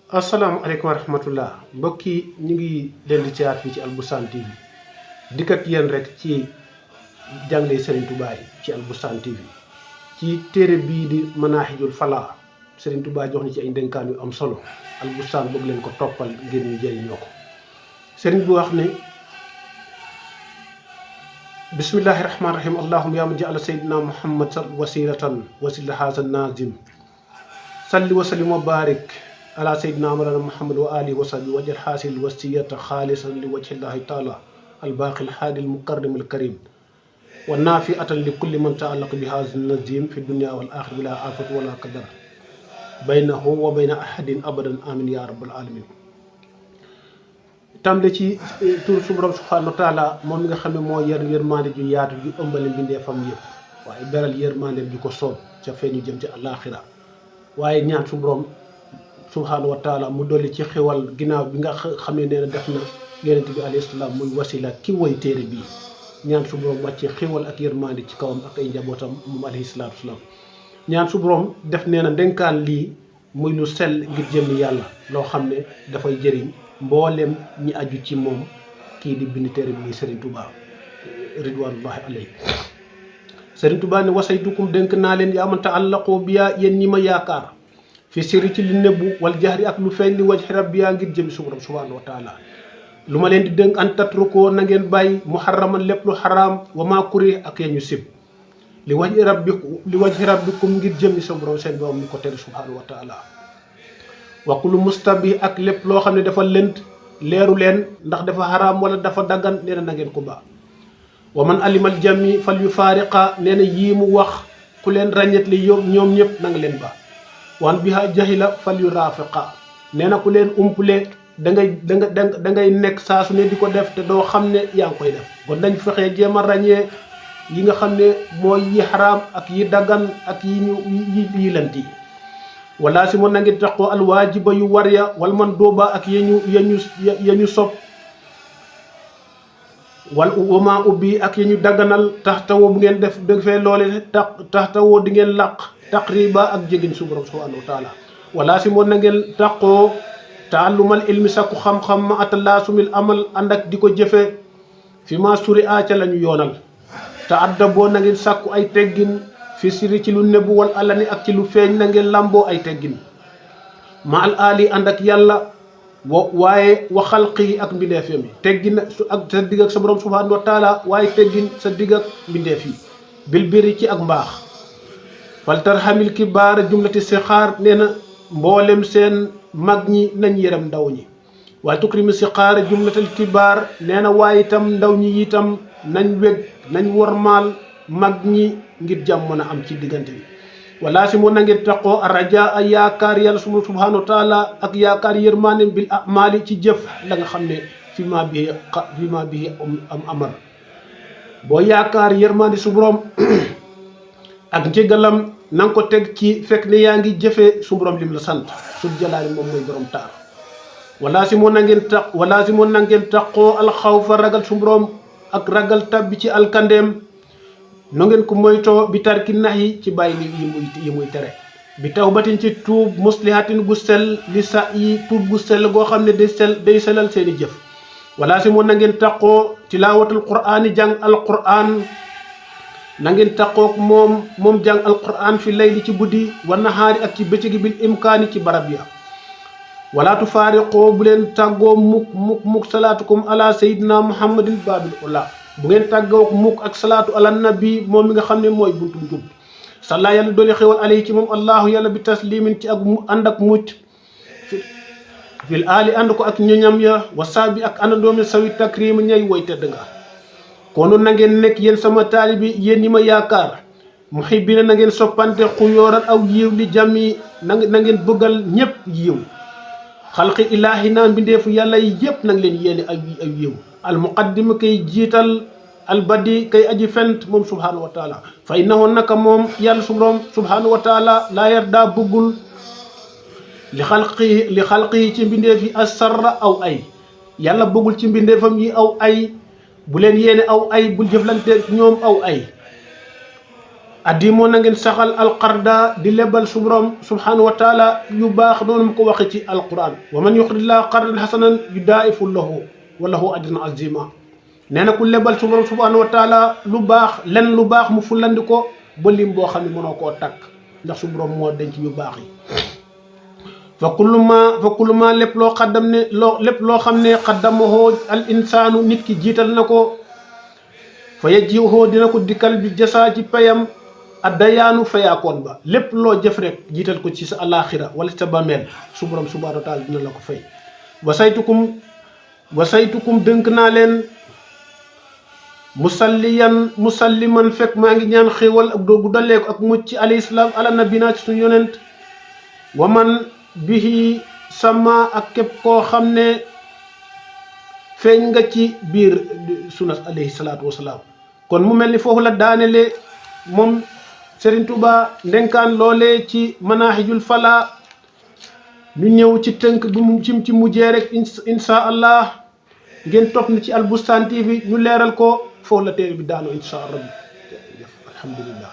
asalaamaaleykum wa rahmatullah mbokk yi ñu ngi leen di caar fii ci Alboursane TV dikkat yéen rek ci jàngale Serigne Touba yi ci Alboursane TV ci téere bii di Manahijul Falaa Serigne Touba jox ni ci ay ndénkaan yu am solo Alboursane bëgg leen ko toppal ngir ñu jëriñoo ko. Serigne bi wax ne bismillahi rahmaani rahim allahumma yaa man ja'ala sayyidina muhammad wasilatan wasila haza nazim salli wa sallim wa barik ala sayyidina mawlana muhammad wa alihi wa sahbihi wajal hasil wasiyata khalisan li wajhillahi taala albaqi alhadi almukarrim alkarim wa nafi'atan li kulli man ta'allaqa bi hadha an-nazim fi dunya wal akhirah bila afat wala qadar baynahu wa bayna ahadin abadan amin ya rabbal alamin. tàmbale ci tur su borom subhanahu wa taala moom mi nga xam ne moo yar yërmande ju yaatu ju ëmbale mbindeefam yëpp waaye beral yërmande ju ko soob ca feeñu jëm ci àllaaxira waaye ñaan su borom subhanahu wa taala mu dolli ci xewal ginnaaw bi nga xam ne nee na def na yonent bi alayhi salaam muy wasila ki woy téere bii ñaan su borom wàcce xewal ak yërmande ci kawam ak ay njabootam moom alayhi salaatu salaam ñaan su borom def nee na dénkaan lii muy lu sell ngir jëmmi yàlla loo xam ne dafay jëriñ mboolem ñi aju ci moom kii di bind téere bi Serigne Touba ridwanullahi alayhi. Serigne Touba ne wasaytukum dénk naa leen yaa man ta'allaqu biya yéen ñi ma yaakaar fi sirri ci li nëbbu wal jahri ak lu feeñ li wajhi rabbiya ngir jëmi su borom subhanahu wa taala lu ma leen di dénk an tatruko na ngeen bàyyi muharraman lépp lu xaraam wa maa kurih ak yéen ñu sib li wajhi rabbikum ngir jëmi sa borom seen borom ni ko tere subhanahu wa taala wa kullu mustabi ak lépp loo xam ne dafa lënt leeru leen ndax dafa xaraam wala dafa daggan nee na ngeen ko ba wa man alimal jami fal yu faariqa nee na yii mu wax ku leen ràññet li ñoom ñëpp na nga leen ba wan biha jahila fal yu raafiqa nee na ku leen umpule da ngay nekk saa su ne di ko def te doo xam ne yaa ngi koy def kon dañ fexee jéem a ràññee yi nga xam ne mooy yi xaraam ak yi daggan ak yi lënt yi wala si moon na ngeen taxoo alwaajiba yu war ya wal man dooba ak yañu sob wal wama ubbi ak yañu dagganal tax tawoo bu ngeen defee loole tax tawoo di ngeen làq taqriba ak jégin su borom subhanahu wa taala wala si moon na ngeen taxoo taallumal ilmi sakku xam-xam ma atalaasumil amal ànd ak di ko jëfe fi ma suri ca la ñu yoonal te adda boo na ngeen sàkku ay teggin fi siri ci lu nebbu wal alani ak ci lu feeñ na ngeen làmboo ay teggin ma al ali ànd ak yàlla waaye wa xalqi ak mbindeef yi teggin ak sa digg ak sa borom subhanahu wa taala waaye teggin sa digg ak mbindeef yi bil biri ci ak mbaax fal tarhamil kibaar jumlati sixaar nee na mboolem seen mag ñi nañ yërëm ndaw ñi waaye tukrimi sixaar jumlatal kibaar nee na waaye itam ndaw ñi itam nañ weg nañ wormaal mag ñi ngir jàmm mën a am ci diggante bi wala si mun na ngeen taqoo raja a yaakaar yàlla subhanahu wa taala ak yaakaar yërmaane bil amali ci jëf la nga xam ne fi ma bi am amar boo yaakaar yërmaane su borom ak njëgalam na nga ko teg ci fekk ne yaa ngi jëfee su borom lim la sant sub jalaali moom mooy borom taar wala si mun na ngeen taqoo alxawfa ragal su borom ak ragal tabbi ci alkandeem no ngeen ko moytoo bi tarki nax yi ci bàyyi yi muy tere bi tawbatin ci tuub muslihatin gu sell li sa yi tuub gu sell goo xam ne day sellal seeni jëf wala si moon na ngeen taqoo tilaawatul qur'aani jàng alqur'aan na ngeen taqook moom jàng alqur'aan fi layli ci guddi wa nahaari ak ci bëccëgi bil imkaani ci barab ya wala tufaariqoo bu leen tàggoo mukk salaatukum ala sayyidina muhammadin babil ula bu ngeen tàggook mukk ak salaatu ala nabi moom mi nga xam ne mooy buntu njub salla yàlla doole xewal alayhi ci moom allahu yàlla bi taslimin ci ak ànd ak mucc fil ali ànd ko ak ñoñam ya wasaabi ak àndandoom sawi takrim ñay woy tedd nga kono na ngeen nekk yéen sama taalibi yéen ñi ma yaakaar muhibbina na ngeen soppante xuyooral aw yiw li jami na ngeen bëggal ñépp yiw xalqi ilaahi naa mbindeefu yàlla yi yépp na ngeen yéene ay yiw al muqaddim kay jiital al badi kay aji fent moom subhanahu wa taala fa innahu naka moom yàlla subhanahu wa taala laa yarda bëggul li xalqi ci mbindeef yi asarra aw ay yàlla bëggul ci mbindeefam yi aw ay bu leen yéene aw ay bul jëflante ñoom aw ay addimoo na ngeen saxal alqarda di lebal su borom subhanahu wa taala yu baax noonu mu ko waxe ci alquran wa man yuqridillah qardan hasanan yudaa'ifu lahu wa lahu ajrun azima nee na ku lebal su borom subhanahu wa taala lu baax len lu baax mu fulandi ko ba lim boo xam ne mënoo koo takk ndax su borom moo denc yu baax yi fa kullu ma lépp loo xaddam ne lépp loo xam ne xaddamahoo al insaanu nit ki jiital na ko fa yajjiwoo dina ko dikkal bi jasaa ci payam addayaanu fayaakoon ba lépp loo jëf rek jiital ko ci sa alaxira wala sa bàmmeel su borom subhanahu wa taala dina la ko fay wasaytukum dënk naa leen musalliman fekk maa ngi ñaan xéewal ak doogu daleeko ak mucc alayhi salaam ala nabina ci suñu yonent wa man bihi sama ak képp koo xam ne feeñ nga ci biir sunas alayhi salaatu wasalaam kon mu mel ni foofu la daanele moom Serigne Touba ndenkaan loolee ci manahijul fala ñu ñëw ci tënk bi mu ci mujjee rek insha allah ngeen topp ni ci Al Bustaan TV ñu leeral ko foofu la téere bi daano insha allah alhamdulillah